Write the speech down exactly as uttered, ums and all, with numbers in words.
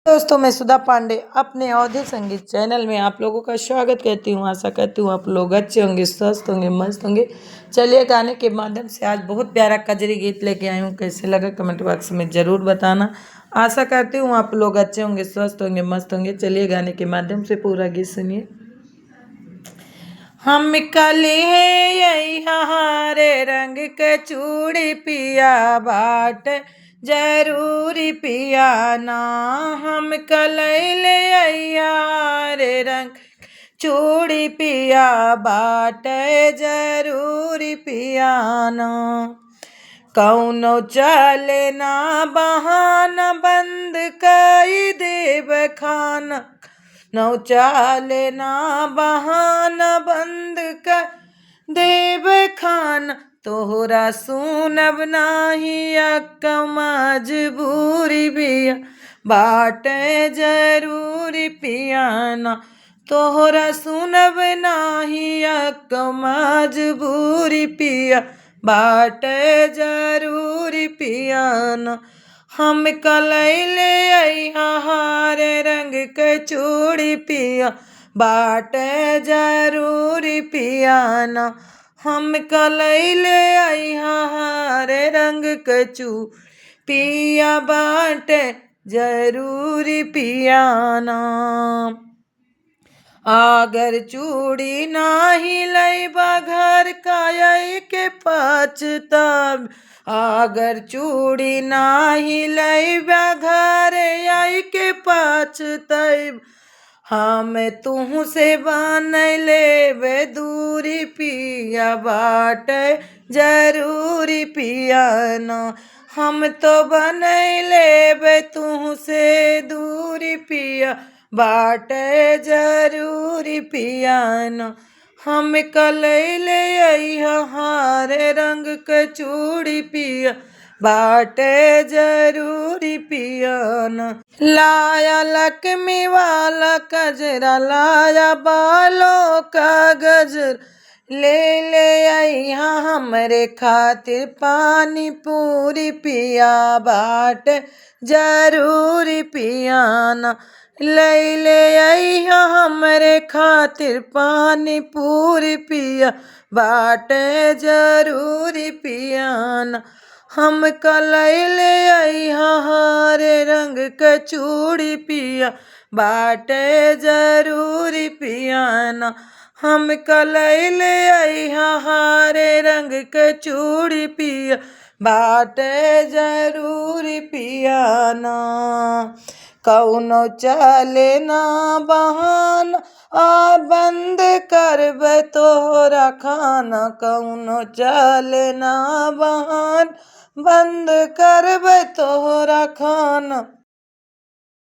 दोस्तों, मैं सुधा पांडे अपने अवधी संगीत चैनल में आप लोगों का स्वागत करती हूँ। आशा करती हूँ आप लोग अच्छे होंगे, स्वस्थ होंगे, मस्त होंगे। चलिए, गाने के माध्यम से आज बहुत प्यारा कजरी गीत लेके आई हूँ। कैसे लगा, कमेंट बॉक्स में ज़रूर बताना। आशा करती हूँ आप लोग अच्छे होंगे, स्वस्थ होंगे, मस्त होंगे। चलिए, गाने के माध्यम से पूरा गीत सुनिए। हम कले है यही हरे रंग के चूड़ी पिया बाट जरूरी पिया ना। हम कलैले हरे रंग चूड़ी पिया बाट जरूरी पिया ना। कौनो चले ना बहाना बंद कई देब खाना। नौ चाले ना बहाना बंद कर देब खाना। तोहरा सुनब नाही अक्का मजबूरी पिया बाटे जरूरी पिया ना। तोहरा सुनब नाही अक्का मजबूरी पिया बाटे जरूरी पिया ना। हम कलैले अइहा हरे रंग के चूड़ी पिया बाटे जरूरी पिया ना। हम कलैले अइहा हरे रंग के चू पिया बाटे जरूरी पिया ना। अगर चूड़ी नाही लैबा घर का आई के पछताब। अगर चूड़ी नाही लैबा घर आई के पछताब। हम तुहसे बन लेबे दूरी पिया बाटे जरूरी पिया ना। हम तो बन लेबे तुहसे दूरी पिया बाटे जरूरी पिया ना। हम कलैले अइहा हरे रंग के चूड़ी पिया बाटे जरूरी पिया ना। लाया लक्ष्मी वाला कजरा, लाया बालों का गजरा, ले ले अइहा हमरे खातिर पानी पूरी पिया बाटे जरूरी पिया ना। ले ले अइहा हमरे खातिर पानी पूरी पिया बाटे जरूरी पिया ना। हम कलैले अइहा हरे रंग के चूड़ी पिया बाटे जरूरी पिया ना। हम कलैले अइहा हरे रंग के चूड़ी पिया बाटे जरूरी पिया ना। कौनो चले ना बहाना आ बंद करबे तोहरा खाना। कौनो चले ना बहाना बंद करबे तोहरा खाना।